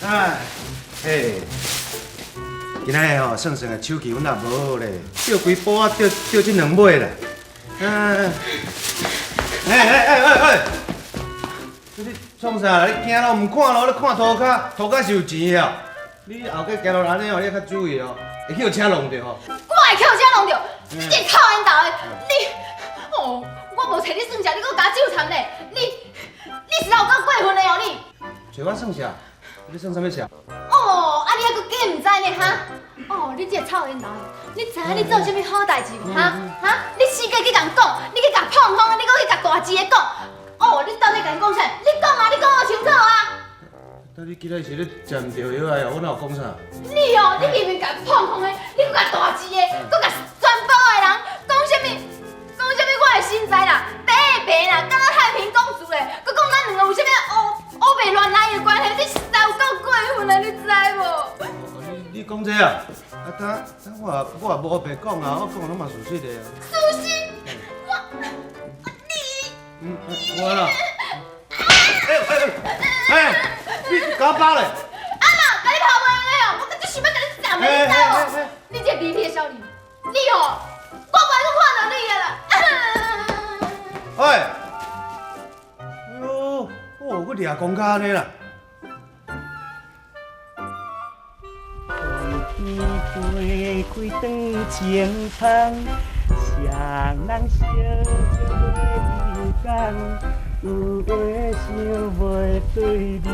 哎，嘿，今仔日吼算算的手气，阮也無好咧，釣幾波啊，釣釣這兩尾啦。哎，哎哎哎哎，你創啥？你行路毋看路，你看塗跤，塗跤是有錢的哦。你後壁行路按呢哦，你較注意哦，會去予車弄著吼。我會去予車弄著，你這個臭緣投的，你哦，我無揣你算賬，你閣共我糾纏咧，你你是有夠過分的哦你！揣我算賬？你算啥物賬？哦，啊你猶閣假毋知呢哈？哦，你這個臭緣投的，你知影你做啥物好代誌無？哈哈？你死過去共講，你去共碰風，你閣去共大姊的講，哦，你到底共𪜶講啥？你講啊，你講予清楚啊！但你今日是咧食毋著藥啊？我哪有講啥？你哦，你明明共碰風的，你閣共大姊的，閣共全部的人講啥物？講啥物？我的身材啦，白白啦，敢若太平公主咧，閣講咱兩個有啥物烏白亂來的關係？你實在有夠過分的，你知無？你講這啊？啊，等等我我也無烏白講啊，我講的攏嘛事實的啊。事實？我你嗯，我啦。哎哎哎！你搞包咧？啊啦，共你跑袂用的哦，我阁足想欲共你斬的，你知無？你這個卑鄙的少年，你哦，我無愛閣看著你啊啦！喂，哎喲，哦，閣掠講甲按呢啦。天開斷情芳，誰人相招袂共？有話想袂對你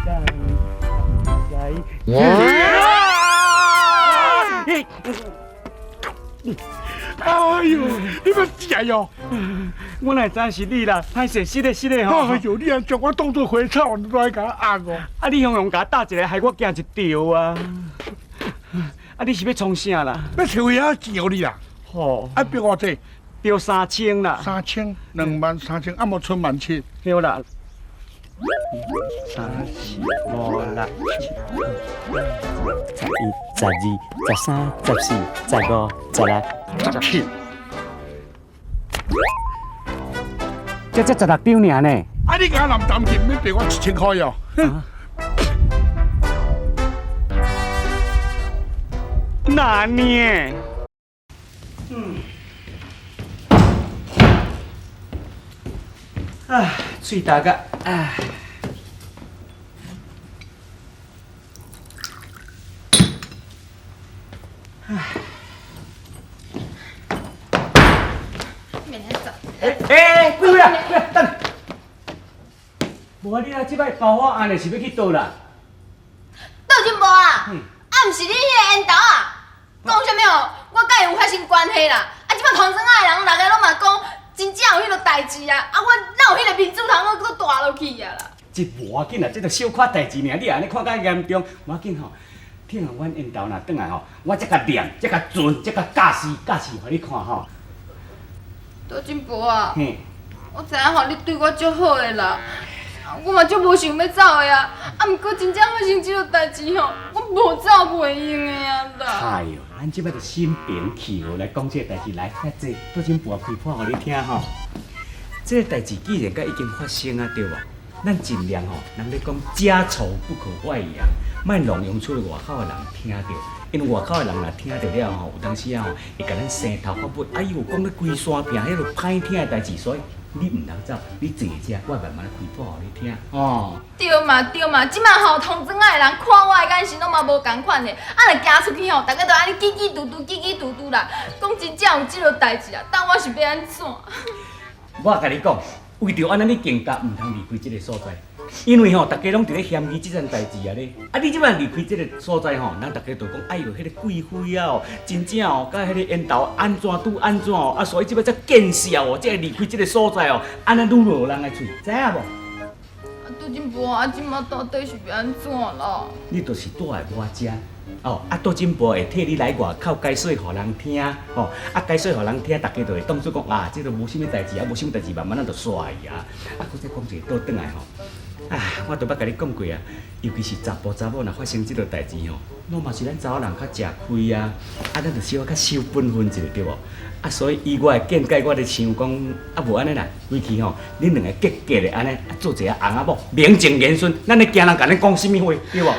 講，不知。哎呦，你欲食哟？我哪知是你啦，歹勢，失禮失禮吼！哎呦，你按將我當做花草，你都愛共我壓哦！啊，你雄雄共我打一个，害我驚一著啊！啊，你是欲創啥啦？欲揣遐錢予你啦！吼！啊，變偌濟？著3000啦！三千，23,000，啊無賰17,000。對啦。三四五六七， 11、12、13、14、15、16、17。才才16張爾呢。啊！你共我臨擔心，免賠我1000塊哦。哪呢？嗯。啊，喙焦甲，啊。欸欸，贵妃啊，贵妃，等。無啊，你啊，這擺包我按呢是欲去佗啦？倒真無啊？啊，毋是你彼个緣投啊？講啥物哦？我佮伊有發生關係啦！啊，這擺同庄仔的人，逐个攏嘛講，真正有彼個代誌啊！啊，我哪有彼個面子通閣閣帶落去啊啦？這無要緊啦，這著小可代誌爾，你按呢看較嚴重，無要緊吼。聽下阮緣投若轉來吼，我才共念，才共存，才共教示教示，予你看吼。杜金博啊，我知影吼，你對我足好的啦，我嘛足無想欲走的啊，啊，毋過真正發生這個代誌吼，我無走袂用的啊啦。哎喲，咱這擺就心平氣和來講這個代誌，來，遐坐，杜金博開破予你聽吼。這個代誌既然佮已經發生啊，對無？咱盡量吼，人咧講家醜不可外揚，莫攏用出去外口的人聽著，因為外口的人若聽著了吼，有當時啊吼，會共咱生頭髮尾。哎喲，講咧規山坪，彼个歹聽的代誌，所以你毋通走，你坐遮，我慢慢來開破予你聽，吼。對嘛對嘛，這擺吼同庄仔的人看我的眼神攏嘛無仝款的，啊若行出去吼，逐家都按呢嘰嘰嘟嘟、嘰嘰嘟嘟啦，講真正有這个代誌啊，但我是欲按怎？我共你講。為著按呢，你更加毋通離開這个所在，因為吼，逐家攏佇咧嫌疑這件代誌啊咧。啊，你這擺離開這个所在吼，人逐家就講，哎喲，彼个貴妃啊哦，真正哦，佮彼个緣投按怎拄按怎哦，啊，所以這擺才見笑哦，才會離開這个所在哦，按呢愈落人的喙，知影無？啊，杜金波啊，這擺到底是欲按怎啦？你就是住佇我遮。哦，啊，杜金波會替你來外口解說予人聽，吼，啊，解說予人聽，逐家就會當做講啊，這个無啥物代誌啊，無啥物代誌，慢慢仔就煞去啊。啊，閣再講一个倒轉來吼，啊，我都捌共你講過啊，尤其是查埔查某若發生這个代誌吼，攏嘛是咱查某人較食虧啊，啊，咱就小可較守本分一下對無？啊，所以依我的見解，我咧想講，啊，無按呢啦，規氣吼，恁兩个結結的按呢，啊，做一个翁仔某，名正言順，咱咧驚人共恁講啥物話，對無？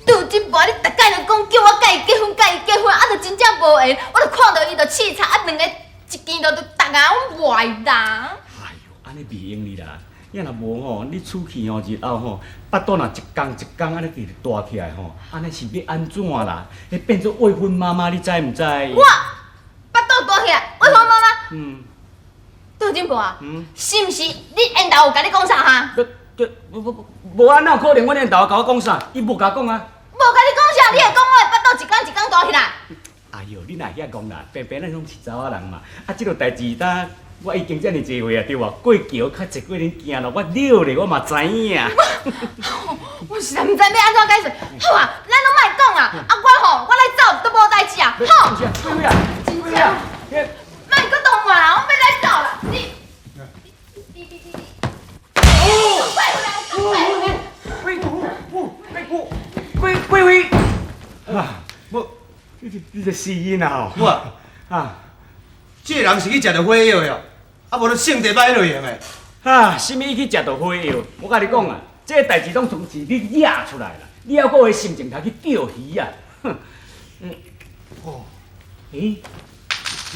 杜金婆，你逐摆就講叫我佮伊結婚，佮伊結婚，啊，就真正無緣，我就看著伊就刺插，啊，兩个一見就逐啊，阮壞人。哎喲，按呢袂用哩啦！你若無吼，你出去吼，日後吼，腹肚若一工一工按呢直直大起來吼，按呢是欲按怎啦？彼變做未婚媽媽，你知毋知？我腹肚大起來，未婚媽媽。嗯。杜金婆啊，是毋是你緣投有共你講啥哈？無無無啊，哪有可能？阮緣投共我講啥？伊無共我講啊。無共你講啥，你會講我的腹肚一工一工大起來？哎喲，你若遐戇啦，平平咱攏是查某人嘛。啊，這個代誌呾我已經遮爾濟歲啊，對無？過橋較濟過恁行路，我了咧，我嘛知影。我實在毋知欲按怎解釋。好啊，咱攏莫講啊。啊，我吼，我來走都無代誌啊。好。對啊，對啊，莫閣動我啦，我欲來走啦。你，你你你你。哦！快回來，快回來！貴貴貴妃啊！無，你這死囡仔吼！我啊，這個人是去食著火藥的哦，啊無就性地歹類型的。啊，啥物去食著火藥？我共你講啊，這個代誌攏總是你惹出來啦，你猶閣有心情通去釣魚啊？哼，嗯，哦，欸，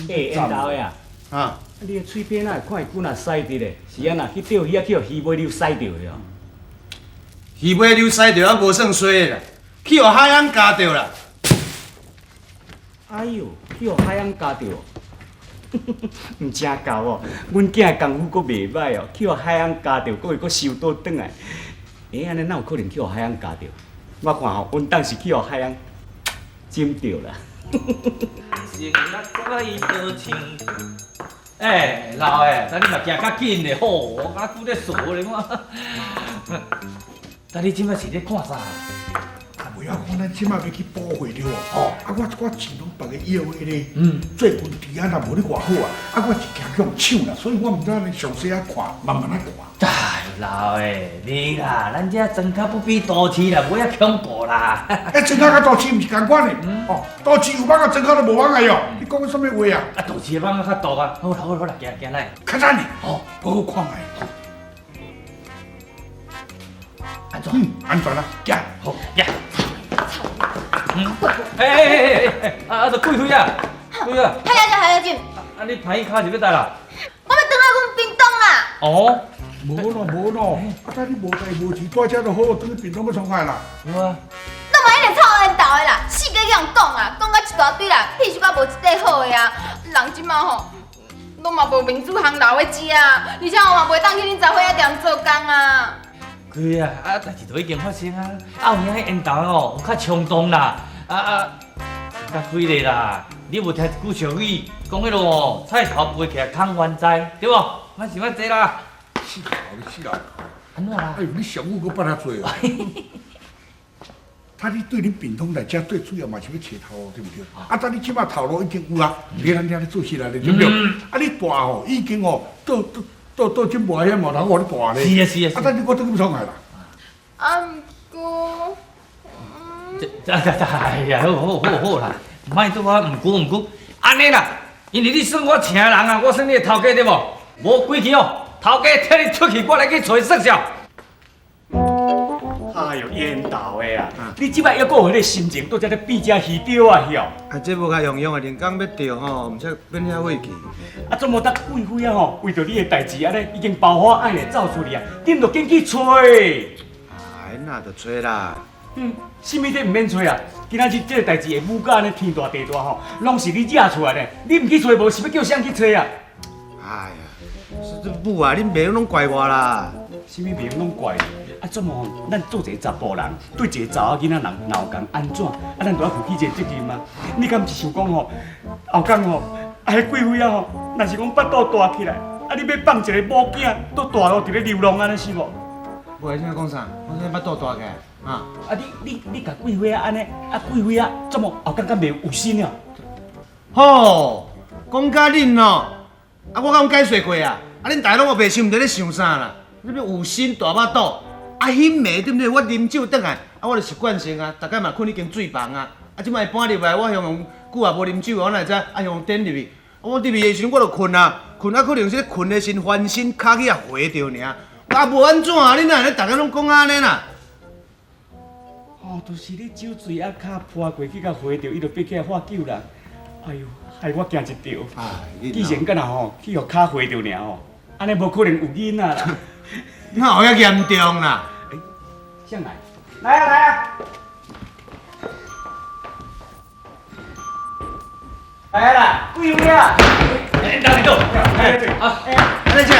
欸，緣投的啊，啊，你的喙邊哪會看會久若屎佇咧？是按怎去釣魚啊？去予魚尾溜屎著的哦？魚尾溜屎著啊，無算衰的啦，去予海翁咬著啦。哎喲，去予海翁咬著，毋正夠哦！阮囝的功夫閣袂䆀哦，去予海翁咬著，閣會閣收倒轉來。欸，按呢哪有可能去予海翁咬著？我看吼，穩當是去予海翁浸著啦。欸，老的，等你嘛行較緊咧，吼，我較久咧傻咧我。但你這擺是咧看啥？啊，袂曉講咱這擺欲去補貨對無？哦，啊，我錢攏別个要的咧。最近治安也無咧偌好啊，啊，我是驚去予搶啦，所以我毋知按呢詳細仔看，慢慢仔看。哎，老的，袂啦，咱這莊跤不比都市啦，無遐恐怖啦。欸，莊跤佮都市毋是仝款的，哦，都市有蠓仔，莊跤都無蠓仔喲。你講啥物話啊？啊，都市的蠓仔較毒啊。好啦好啦好啦，行行來。較早呢？哦，我閣看覓。安怎？嗯，安全啦，行。好，行。欸欸欸欸欸，啊啊，著貴妃啊，貴妃啊。海仔進，海仔進。啊，你旁跤是欲佗啦？我欲轉來阮屏東啦。哦。無咯無咯，啊！等你無代無誌，蹛遮就好，轉去屏東欲創啥啦？對啊。攏嘛彼个臭緣投的啦，四界去予人講啊，講甲一大堆啦，屁想甲無一塊好的啊。人這馬吼，攏嘛無民主烘爐咧食啊，而且我嘛袂當去恁雜貨仔店做工啊。對啊，啊，代誌都已經發生啊，啊有影彼緣投吼有較衝動啦，啊啊，較開咧啦，你無聽一句俗語，講彼落吼，菜頭飛起來空冤哉，對無？莫想遐濟啦。死老你死老！按怎啦？哎呦，你俗語閣捌遐濟哦。他你對恁屏東來遮最主要嘛是欲揣頭路，對毋對？啊，等你這馬頭路已經有啊，佇咱遮咧做事啦，對毋對？啊，你大吼已經吼倒倒倒倒這無遐無人予你大咧。是啊是啊。啊，等你我轉去欲創啥啦？啊，毋過，這這這哎呀，好好好好啦，莫對我毋顧毋顧，按呢啦，因為你算我請人啊，我算你的頭家對無？無規矩哦，頭家替你出去，我來去揣算數。哎喲，緣投的啊！你這擺猶閣有彼个心情，佇遮咧變遮魚釣啊曉？啊，這無較用用啊，連工欲釣吼，毋才變遐晦氣。啊，總無得貴妃啊吼，為著你的代誌按呢，已經包好愛來走出去啊，恁著緊去揣。哎，那著揣啦。嗯，啥物你毋免揣啊？今仔日這個代誌會舞甲按呢天大地大吼，攏是你惹出來的，你毋去揣無，是欲叫誰去揣啊？哎呀，是這母啊，恁袂用攏怪我啦。啥物袂用攏怪你？啊，怎麼咱做一個查埔人，對一個查某囡仔人若有共按怎？啊，咱著愛負起這個責任啊！你敢毋是想講吼，後工吼，啊，彼貴妃啊吼，若是講腹肚大起來，啊，你欲放一個某囝佇大路佇咧流浪按呢是無？無，你講啥？我啥腹肚大起來啊？啊，你你你共貴妃啊按呢？啊，貴妃啊，怎麼後工敢袂有心啊？吼，講甲恁哦，啊，我敢有解說過啊？啊，恁大家攏烏白想，毋知咧想啥啦？你欲有心大腹肚？啊，彼暝對毋對？我啉酒轉來，啊，我就習慣性啊，逐擺嘛睏彼間水房啊。啊，這擺搬入來，我向陽久也無啉酒，我哪會知？啊，向陽顛入去，啊，我入去的時陣我就睏啊，睏啊，可能是咧睏的時翻身，跤去也回著爾。啊，無按怎啊？恁哪會咧逐家攏講按呢啦？哦，就是你酒醉啊，跤撥過去共回著，伊就爬起來喝救人。哎喲，害我驚一跳。哎，以前敢若吼去予跤回著爾吼，按呢無可能有囡仔啦。哪有遐嚴重啦？誰來？來啊來啊！來啊啦，貴妃啊！欸，等等，啊，按呢食？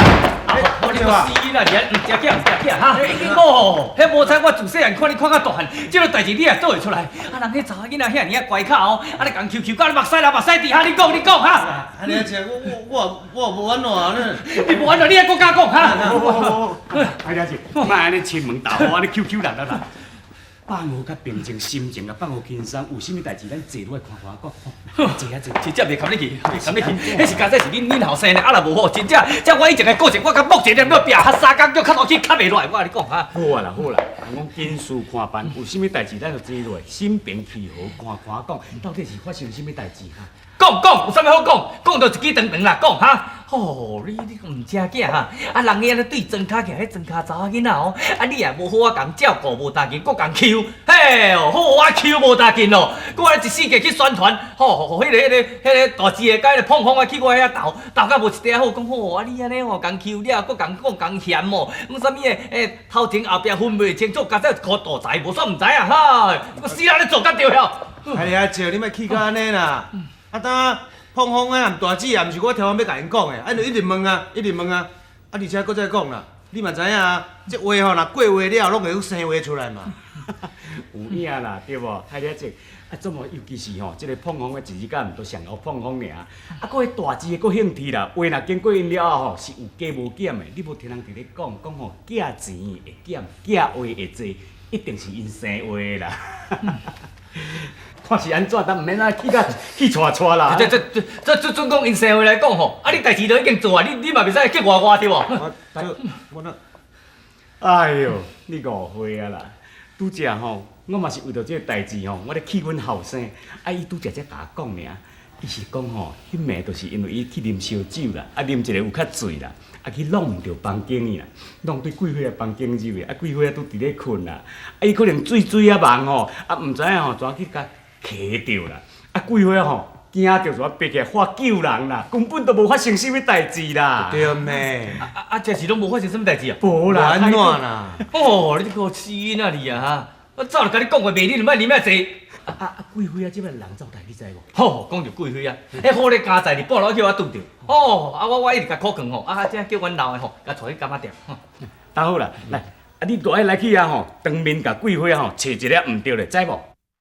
我你個死囡仔，你毋食囝毋食囝哈？哦，彼無彩我自細漢看你看甲大漢，這个代誌你也做會出來。啊，人彼查某囡仔遐爾仔乖巧哦，啊你共求求到你目屎流目屎滴哈，你講你講哈？按呢食，我我我無按怎呢？你無按怎，你還閣敢講哈？哎，了姐，莫按呢親門大戶，按呢求求人啦啦。放予較平靜心情啊，放予輕鬆，有啥物代誌咱坐落來看看講。坐啊坐，真正袂堪你去，袂堪你去，彼是佳哉是恁後生呢，啊若無吼，真正，這我以前的個性，我佮目前連了拼較三工，叫較落去較袂落來，我共你講哈。好啊啦好啦，人講緊事看辦，有啥物代誌咱就坐落來，心平氣和看看講，到底是發生啥物代誌哈？講講有啥物好講？講就一支長長啦，講哈。吼，你你毋食囝哈？啊，人伊按呢對莊跤起來，彼莊跤查某囡仔哦，啊你也無好仔共照顧無當緊，閣共抾，嘿，好仔抾無當緊咯。閣按呢一世界去宣傳，吼，予彼个大姊的佮彼个碰風啊去我遐鬥，鬥甲無一塊好，講吼，啊你按呢吼共抾了，閣共講共嫌哦，講啥物的？欸，頭前後壁分袂清楚，加做一箍大財，無煞毋知影哈？我死人咧做甲著了。哎呀，姐，你莫氣甲按呢啦。啊，當碰風啊，大姊也毋是我刁工欲共𪜶講的，啊，就一直問啊，一直問啊，啊，而且閣再講啦，你嘛知影啊，這話吼，若過話了，攏會有生話出來嘛。有影啦，對無？海了姐，啊，總無尤其是吼，這个碰風的一日敢毋都上後碰風爾，啊，閣彼大姊的閣興致啦，話若經過𪜶了後吼，是有加無減的。你無聽人佇咧講，講吼，寄錢會減，寄話會濟，一定是𪜶生話的啦。看是按怎，但毋免啊去甲去掣掣啦。這這這這這準講𪜶生話來講吼，啊你代誌都已經做啊，你嘛袂使激我我對無？我這我那，哎喲，你誤會啊啦！拄才吼，我嘛是為著這个代誌吼，我咧氣阮後生，啊伊拄才才共我講爾，伊是講吼，彼暝就是因為伊去啉燒酒啦，啊啉一个有較醉啦，啊去弄毋著房間去啦，弄對貴妃的房間入去，啊貴妃啊拄佇咧睏啦，啊伊可能醉醉啊夢吼，啊毋知影吼怎去共騎著啦，啊貴妃吼驚著就啊爬起來喝救人啦，根本都無發生啥物代誌啦。對咩？啊啊啊！這是攏無發生啥物代誌啊？無啦，按怎啦？哦，你這個死囡仔你啊哈！我早就共你講過，袂你就莫啉遐濟。啊啊啊！貴妃啊，這擺人走台，你知無？吼，講著貴妃啊，彼好咧家在伫半路去予我拄著。哦，啊我我一直共苦勸吼，啊這叫阮老的吼，共帶去柑仔店。當好啦，來，啊你閣愛來去啊吼，當面共貴妃啊吼，揣一个毋對咧，知無？